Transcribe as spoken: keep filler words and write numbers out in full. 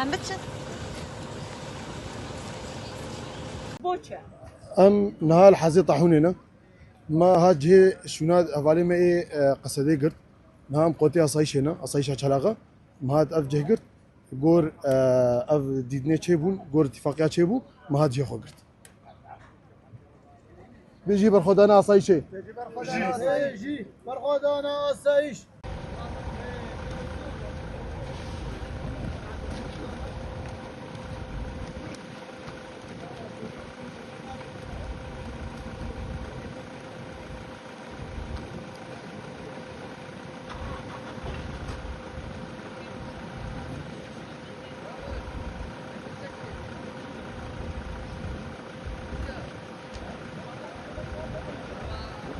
Em biçin. Boçe. Em niha li hezê Tahûnê ne. Me hat cihê şûna hevalê me ê e, Qesedê girt. Niha em qotê asayîşê ne, asayîşa Çelaxa. Me hat ev cih girt. Gor e, ev dîdinê çêbûn, gor îtîfaqiya çêbû, me hat cihê xwe girt. Bijî berxwedana asayîşê. Jî berxwedana asayîş.